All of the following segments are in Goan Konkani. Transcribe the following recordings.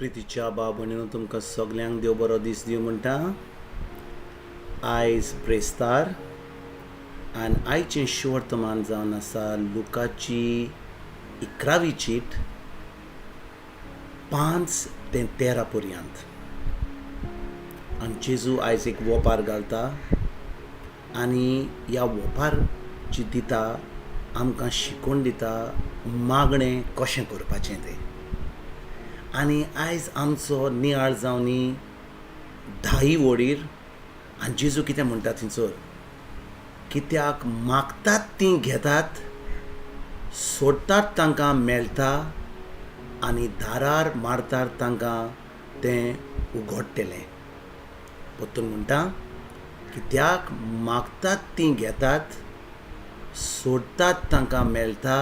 प्रितीच्या भाव भयणीनो, तुमकां सगल्यांक देव बरो दीस दिवं म्हणटा. आयज ब्रेस्तार आनी आयचें शुवर्तमान जावन आसा लुकाची 11वी चीट 5 ते 13 पर्यंत. आनी जेजू आयज एक वोपार घालता आनी ह्या वोपार जी दिता आमकां शिकोवन दिता मागणें कशें करपाचें तें. आनी आयज आमचो नियाळ जावनी धाई वडीर. आनी जेजू कितें म्हणटा थंयसर, कित्याक मागतात तीं घेतात, सोडटात तांकां मेळटा आनी दारार मारतात तांकां तें उगडटलें. परतून म्हणटा, कित्याक मागतात तीं घेतात, सोडटात तांकां मेळटा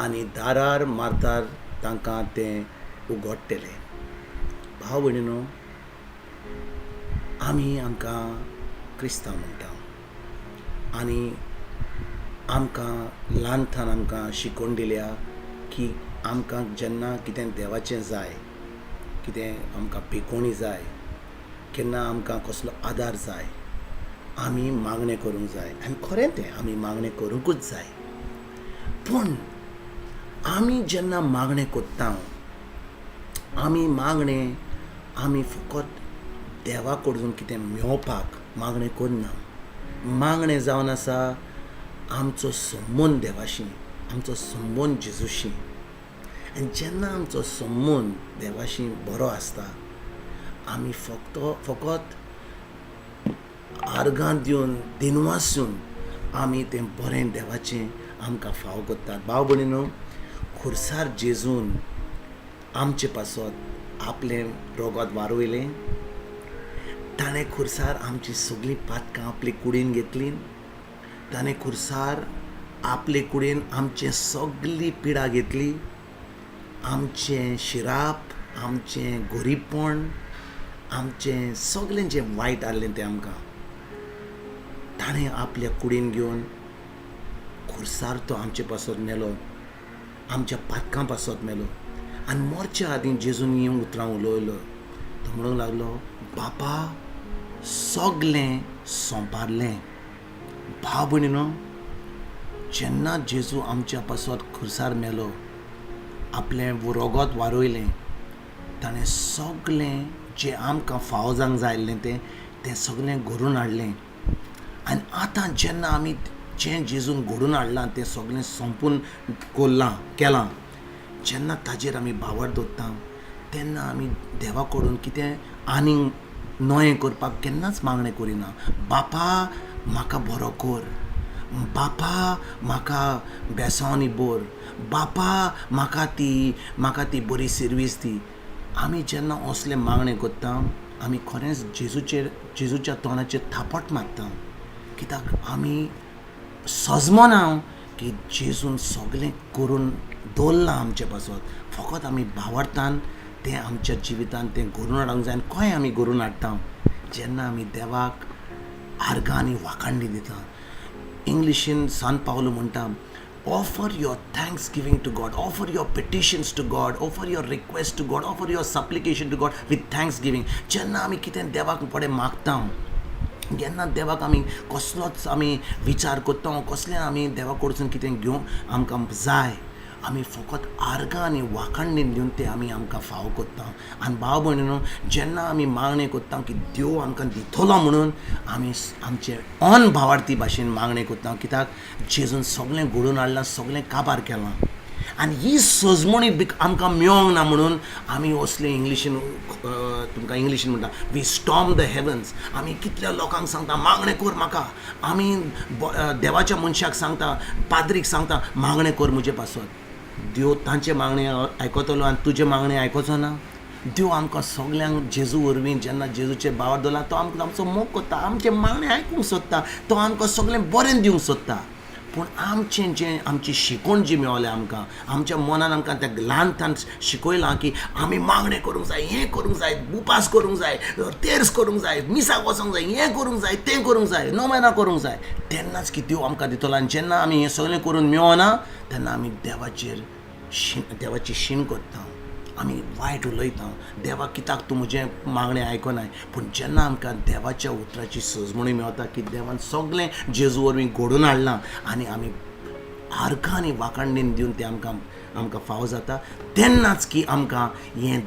आनी दारार मारतात तांकां तें उगडटलें. भाव भयणीनो, आमी आमकां क्रिस्तांव म्हणटा आनी आमकां ल्हानथान आमकां शिकोवन दिल्या की आमकां जेन्ना कितें देवाचें जाय, कितें आमकां भिकोणी जाय, केन्ना आमकां कसलो आदार जाय, आमी मागणें करूंक जाय. आनी खरें तें आमी मागणें करूंकूच जाय. पूण आमी जेन्ना मागणें करता, आमी मागणें आमी फकत देवा कडसून कितें मेळोवपाक मागणें करना. मागणें जावन आसा आमचो संबंद देवाशी, आमचो संबंद जेजूशी. आनी जेन्ना आमचो संबंद देवाशी बरो आसता, आमी फकत आर्गां दिवन दिनवासून आमी तें बरें देवाचें आमकां फाव करतात. भाव भयणीनो, खुर्सार जेजून आमचे पासत आपलें रोगत वारयलें. ताणें खुर्सार आमची सगळीं पातकां आपले कुडीन घेतली. ताणें खुर्सार आपले कुडीन आमचें सगळी पिडा घेतली, आमचें शिराप, आमचें गोरीबपण, आमचें सगळें जें वायट आहलें तें आमकां ताणें आपल्या कुडीन घेवन खुर्सार तो आमचे पासत मेलो, आमच्या पातकां पासत मेलो. आनी मरच्या आदीं जेजून हीं उतरां उलयलो. तो म्हणूंक लागलो, बापा सगळें सोंपारलें. भाव भयणीनो, जेन्ना जेजू आमच्या पासत खुर्सार मेलो, आपलें रोगत वारयलें, ताणें सगळें जें आमकां फावो जावंक जाय आसलें तें तें सगळें घडोवन हाडलें. आनी आतां जेन्ना आमी जें जेजून घडोवन हाडलां तें सगळें सोंपून कोल्लां केलां, जेन्ना ताजेर आमी भावार्थ दवरता तेन्ना आमी देवा कडून कितें आनीक नवें करपाक केन्नाच मागणें करिना. बापा म्हाका बरो कर, बापा म्हाका बेसांवनी बर, बापा म्हाका ती बरी सर्वीस दी. आमी जेन्ना असलें मागणें करता आमी खरेंच जेजूच्या तोंडाचेर थापट मारता. कित्याक आमी सजमना की जेजून सगळें करून दवरलां आमचे पासत. फकत आमी भावार्थान तें आमच्या जिवितान तें घडोवन हाडूंक जाय. आनी खंय आमी घडोवन हाडटा? जेन्ना आमी देवाक आर्गां आनी वाखाणणी दिता. इंग्लिशीन सान पावलो म्हणटा, offer your thanksgiving to God, offer your petitions to God, offer your request to God, offer your supplication to God with thanksgiving. जेन्ना आमी कितें देवाक फुडें मागता, जेन्ना देवाक आमी कसलोच आमी विचार करता, कसलें आमी देवा कडसून कितें घेवंक आमकां जाय, आमी फकत आर्गां आनी वाखाणणी दिवन तें आमी आमकां फाव करता. आनी भाव भयणीनो, जेन्ना आमी मागणें करता की देव आमकां दितलो म्हणून, आमी आमचे अन भावार्थी भाशेन मागणें करता. कित्याक जेजून सगळें घडोवन हाडलां, सगळें काबार केलां. आनी ही सजमणी आमकां मेळोंक ना म्हणून आमी असले इंग्लिशीन, तुमकां इंग्लिशीन म्हणटा, we storm the heavens. आमी कितल्या लोकांक सांगता मागणें कर म्हाका. आमी देवाच्या मनशाक सांगता, पाद्रीक सांगता मागणें कर म्हजे पासत. देव तांचें मागणें आयकतलो आनी तुजें मागणें आयकोचो ना. देव आमकां सगल्यांक जेजू वरवीं जेन्ना जेजूचेर भावार्थ दवरला तो आमकां आमचो मोग करता, आमचें मागणें आयकूंक सोदता, तो आमकां सगळें बरें दिवंक सोदता. पूण आमचें जें आमची शिकवण जी मेवल्या आमकां, आमच्या मनान आमकां त्या ल्हानथान शिकयलां की आमी मागणें करूंक जाय, हें करूंक जाय, उपास करूंक जाय, तेर्स करूंक जाय, मिसाक वचोंक जाय, हें करूंक जाय, तें करूंक जाय, नोवेनां करूंक जाय, तेन्नाच की देव आमकां दितलो. आनी जेन्ना आमी हें सगळें करून मेवना तेन्ना आमी देवाचेर देवाची शीण करता. आमी वायट उलयता, देवा कित्याक तूं म्हजें मागणें आयकनाय. पूण जेन्ना आमकां देवाच्या उतराची सजमणी मेळटा की देवान सगळें जेजू वरवीं घडोवन हाडलां आनी आमी आर्गां आनी वाखाणीन दिवन तें आमकां आमकां फावो जाता, तेन्नाच की आमकां हें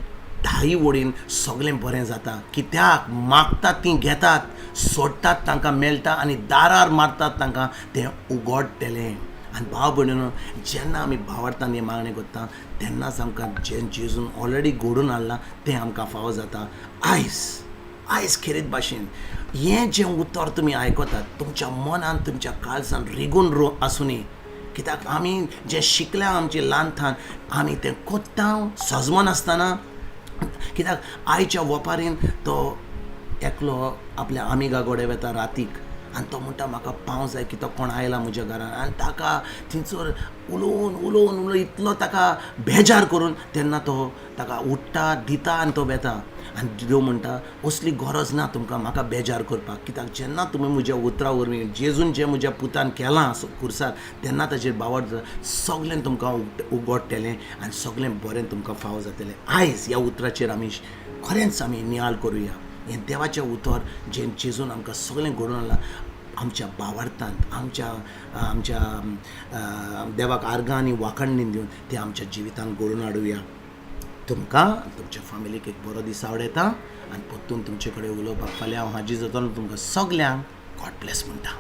धाई वडीन सगळें बरें जाता. कित्याक मागतात तीं घेतात, सोडटात तांकां मेळटा आनी दारार मारतात तांकां तें उगडटलें. आनी भाव भयणीनो, जेन्ना आमी भावार्थान हें मागणें करता तेन्नाच आमकां जें जेजून ऑलरेडी घडोवन हाडलां तें आमकां फावो जाता. आयज आयज खेरीत भाशेन हें जें उतर तुमी आयकतात तुमच्या मनान तुमच्या काळजान रिगून आसुनी. कित्याक आमी जें शिकल्या आमचें ल्हानथान आमी तें कोत्ता सजमनासतना. कित्याक आयच्या वपारीन तो एकलो आपल्या आमिगा गोडे वता रातीक आनी तो म्हणटा म्हाका पावं जाय की तो कोण आयला म्हज्या घरान, आनी ताका थंयसर उलोवन उलोवन उलोवन इतलो ताका बेजार करून तेन्ना तो ताका उठ्ठा दिता आनी तो वेता. आनी देव म्हणटा असली गरज ना तुमकां म्हाका बेजार करपाक, कित्याक जेन्ना तुमी म्हज्या उतरां वरवीं जेजून जें म्हज्या पुतान केलां खुर्सार तेन्ना ताचेर बावड सगळें तुमकां उगडटलें आनी सगळें बरें तुमकां फावो जातलें. आयज ह्या उतराचेर आमी खरेंच आमी नियाळ करुया. हें देवाचें उतर जें जेजून आमकां सगळें घडोवन हाडलां आमच्या बावार्थांत आमच्या आमच्या देवाक आर्गां आनी वाखाणणी दिवन तें आमच्या जिवितांत घडोवन हाडुया. तुमकां तुमच्या फामिलीक एक बरो दीस आवडयता आनी परतून तुमचे कडेन उलोवपाक फाल्यां हांव हाजीर जातलो. तुमकां सगल्यांक गॉड ब्लेस म्हणटा.